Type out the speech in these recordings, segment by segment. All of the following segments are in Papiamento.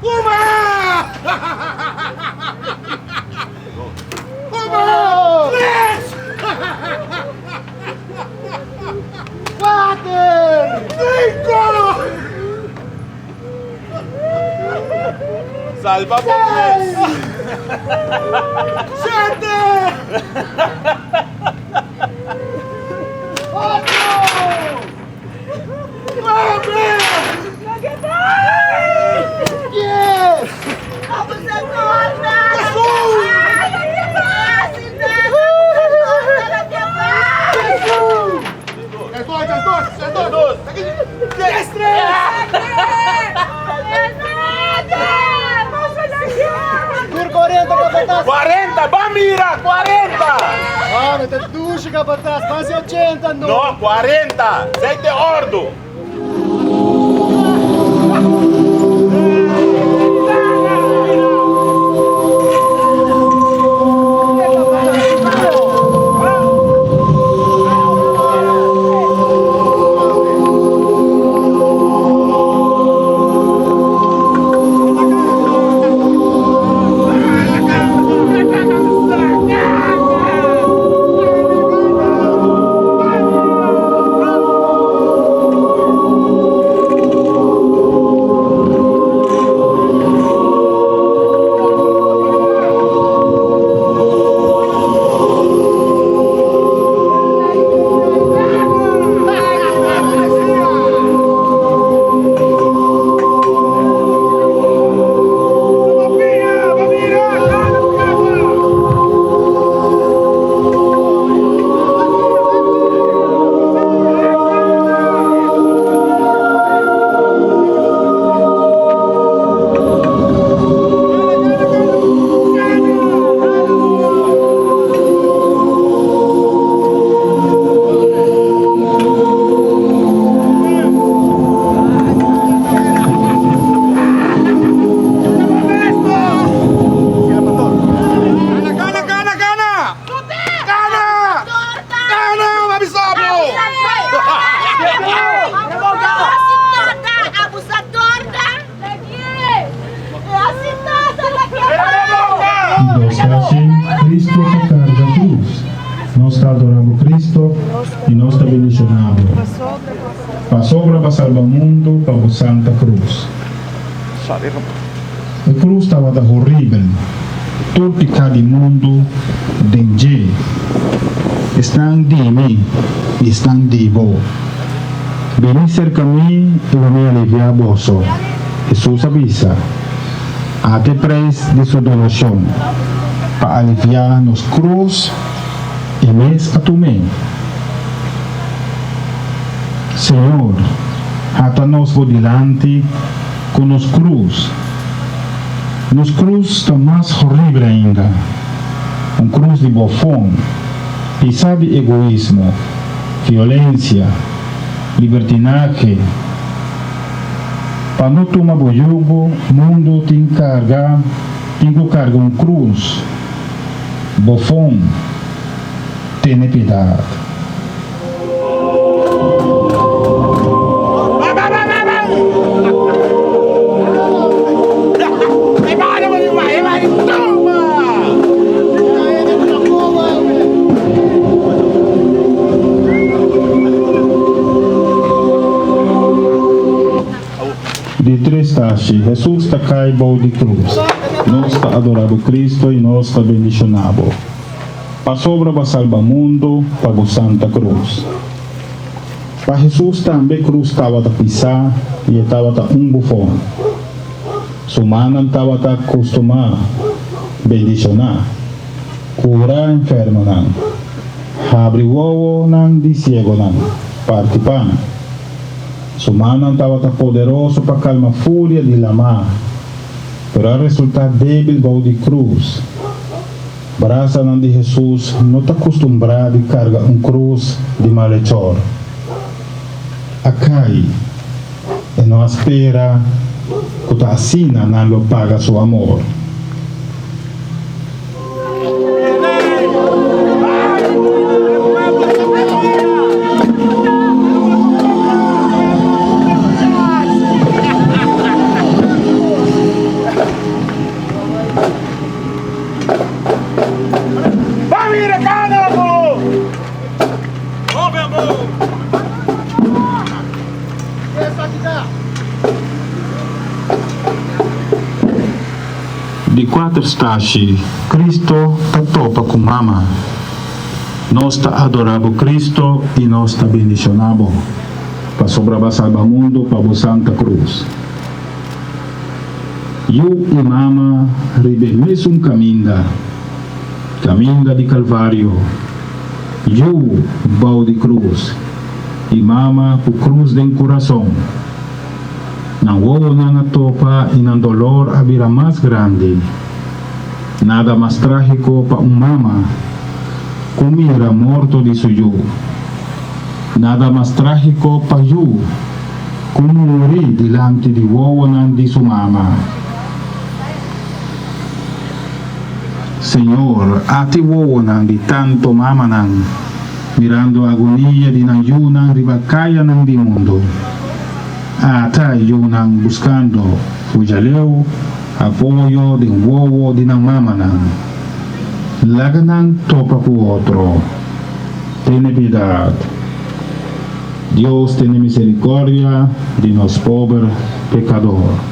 Uma! Uma! Tres! Kuater! Sinku! Salva bo mes! Shete! Ocho! Nuebe! Dies! Tur 40 capataz. 40, ba mira, 40! Ah, mi ta dushi capataz, mas di 80 no. No, 40, esei ta e ordu. Gana, gana, gana, gana! Gana! Gana, m'a bisa bo! Di dos tashi, Cristo ta carga cruz. Nos ta adora bo Cristo y nos ta bendiciona bo. Pasobra ba salba mundo pa bo Santa Cruz. E cruz tabata horibel, tur pica di mundo den dje. Esnan di mi y esnan di bo. Bini cerca mi y lo mi alivia boso, Hesus a bisa. Ate prijs di su donacion pa alivia nos cruz, e mes a tum'é. Señor, hata nos bo dilanti cu nos cruz. Nos cruz ta mas horrible ainda, un cruz di bofon, pisa di egoismo, violencia, libertinahe. Pa no tuma bo yugo, mundo tin carga, tin cu carga un cruz. Bofon, tene piedad. Di tres tashi, Hesus ta kai bou di krus. Nos ta adorá bo Kristo i nos ta bendishoná bo. Pasobra bo a salba mundu pa bo santa krus. Pa Hesus tambe krus tabata pisá i e tabata un bufon. Su mannan tabata kustumá bendishoná, kura enfermonan, habri wowonan di siegonan, parti pan. Su mannan tabata poderoso pa kalma furia di lamá, pero a resultá débil bou di krus. Brasanan di Hesus no ta kustumbrá di karga un krus di malechor. A kai, e no a spera ku ta asina nan lo paga su amor. Di kuater stashi, Kristo ta topa ku mama. Nos ta adorá bo Kristo i nos ta bendishoná bo, pasobra bo a salba mundu pa bo Santa Krus. Yu i mama riba e mesun kaminda, kaminda di Kalvario, yu bou di krus i mama ku krus den kurason. Nan wowonan a topa i nan dolor a bira mas grandi. Nada mas trágiko pa un mama ku mira morto di su yu. Nada mas trágiko pa yu ku muri dilanti di wowonan di su mama. Señor, ati wowonan di tanto mamanan mirando agonia di nan yunan riba kayanan di mundu. Ata yunan buskando fujaleu, apoyo den wowo di nan mamanan. Laga nan topa ku otro. Tene piedat. Dios tene misericordia di nos pober pecador.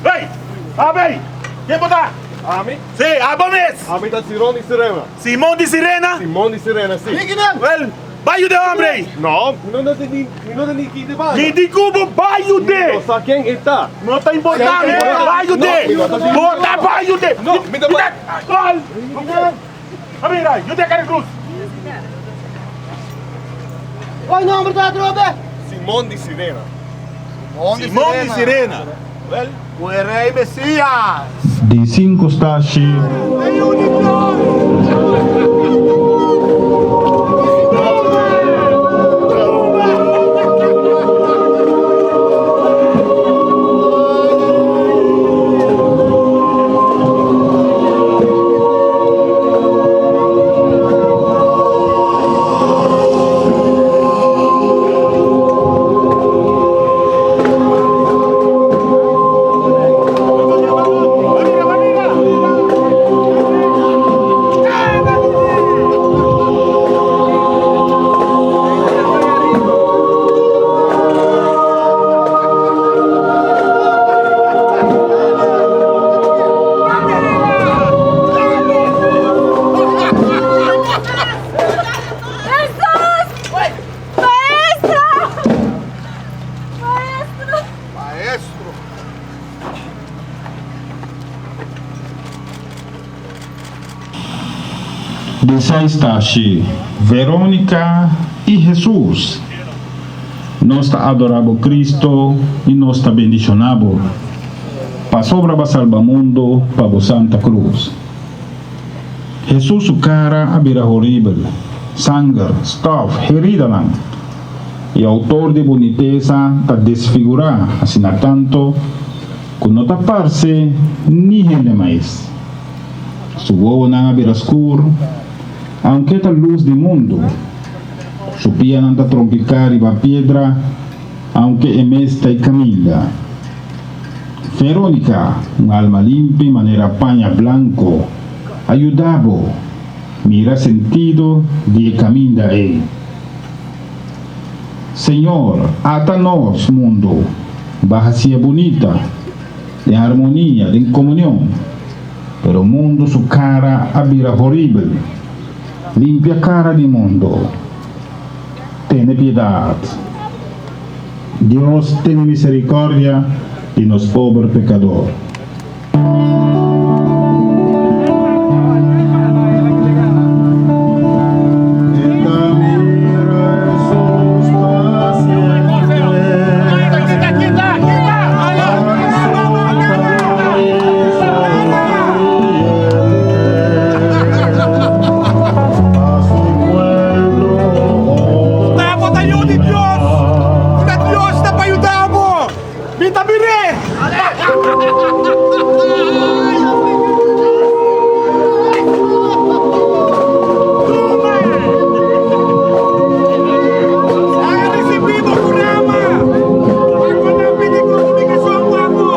Hey! Abey! Ken bo ta? Ami? Sí, abo mes! Ami ta Siron di Sirena. Simon di Sirena? Simon di Sirena, sí. Wel, bai yuda e hombre ei! No, mi no ta ni, mi no ta ni ki di banda. Mi di ku bo bai yud'é! Mi no sa ken e ta. No ta importá, mi ta bai yud'é! Bo ta bai yud'é! No, mi ta bai. Bai! Mira, yud'é kare krus! Kua nomber ta atrobe? Simon di Sirena. Simon di Sirena. Wel, Ku e Rei Mesias. Di sinku stashi. Hesus! Maestro! Maestro! Maestro! Di seis tashi, Veronica i Hesus. Nos ta adorá bo Cristo i nos ta bendishoná bo, pasobra bo a salba mundo pa bo Santa Cruz. Hesus su kara a bira horibel, sanger, stòf, heridanan. E autor di bunitesa ta desfigurá asina tanto ku no ta parse ni hende mas. Su wowonan a bira skur, aunke ta lus di mundu. Su pianan ta trompiká riba piedra, aunke e mes ta e kaminda. Verónica, un alma limpi manera paña blanko, a yuda bo mira sentido di e kaminda ei. Señor, ata nos mundu, ba hacié bunita, den armonia, den comunion. Pero mundu su cara a bira horibel. Limpia cara di mundu. Tene piedad. Dios tene misericordia di nos pober pecador. Bo ta yu di Dios! Ta Dios ta pa yuda bo! Mi ta mir'é! Nan a risibí bo ku rama, pa ku nan pidi komunikashon ku abo.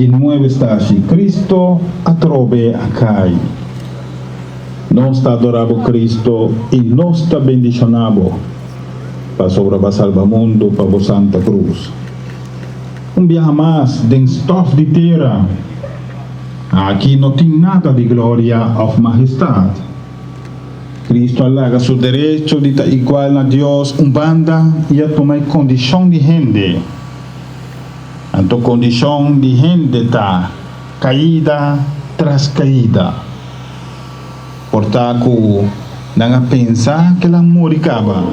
Di nuebe stashi, Cristo atrobe a cay. Nos ta adora bo Cristo y nos ta bendiciona bo, pasobra bo a salba mundo pa bo Santa Cruz. Un biaha mas den stof di tera. Aki no tin nada di gloria of mahestad. Cristo a laga su derecho di ta igual na Dios un banda y a tuma e condicion di hende. Anto condicion di hende ta caida tras caida. Por ta cu nan a pensa cu el a muri caba.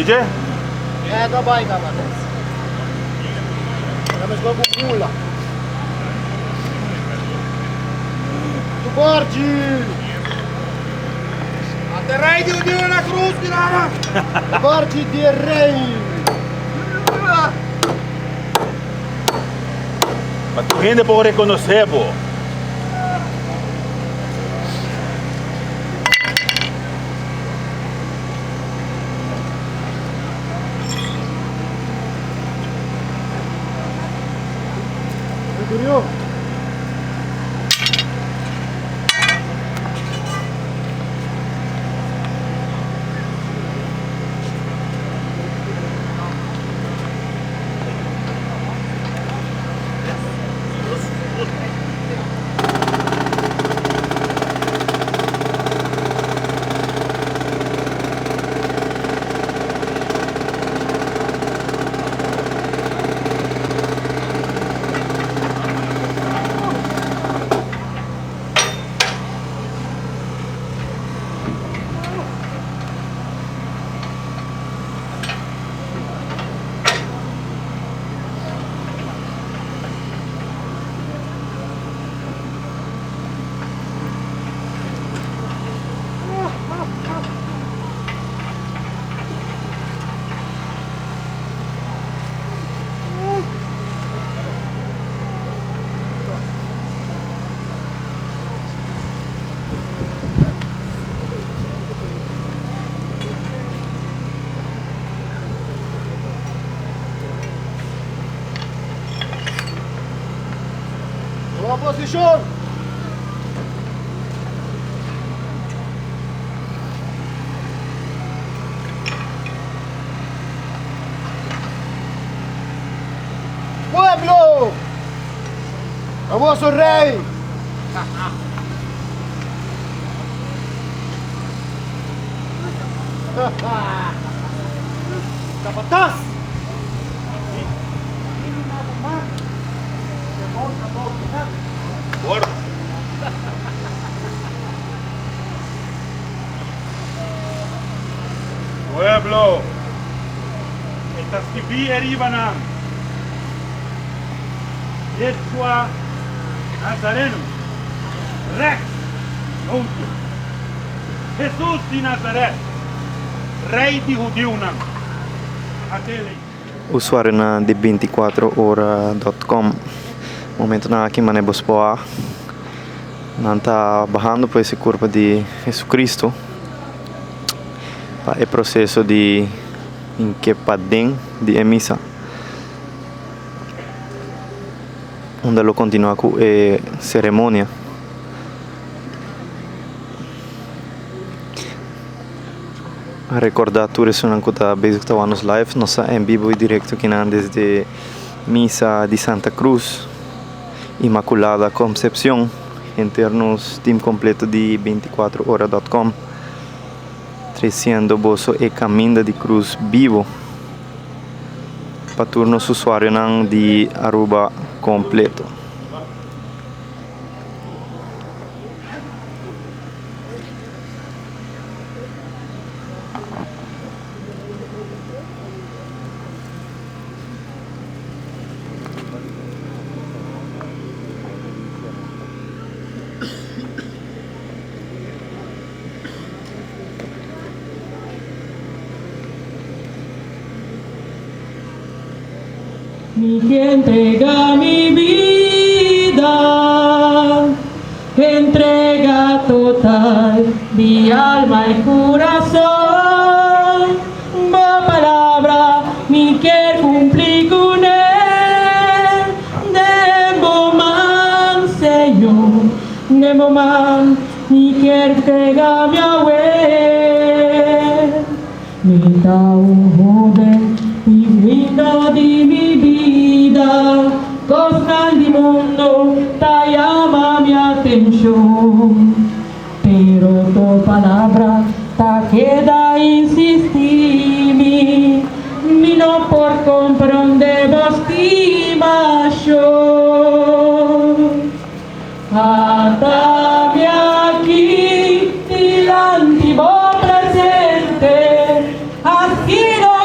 CJ? E ta bai capataz. Era mescla cu mula. Tu borgi! Ate rei di Dio na cruz, Pirana! Borgi di rei! Pa tur hende por rekonosé bo. Tuma posishon! Pueblo! Ta boso rei! Capataz! Pueblo, e ta skibí eriba nan, Yeshua Nazareno, Rex Judeo, Hesus di Nazaret, Rei di hudiunan. Atele. Usuarionan di binticuatro ora dot com momentonan aki mane bos por a nan ta bahando pues e curpa di Jesucristo pa e proceso di hinke paden di e misa unda lo continua cu e ceremonia. A recorda tur esunnan cu ta bezig ta wak nos live, nos ta en bibo y directo kinan desde Misa di Santa Cruz Inmaculada Concepcion, henter nos team completo di binticuatro ora dot com treciendo boso e caminda di cruz bibo pa tur nos usuarionan di Aruba completo. Mi ke entrega mi bida, entrega total di alma i kurason. Bo palabra mi kier kumpli kuné, den bo man, Señor, den bo man mi kier entrega mi awe. Mi ta un hoben i brinda di mi bida, Kosnan di mundo ta yama mi atenshon, Pero to palabra ta keda insistí mi, Mi no por komprondé bo stimashon. Ata mi aki dilanti bo presente, Hacido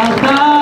Tata.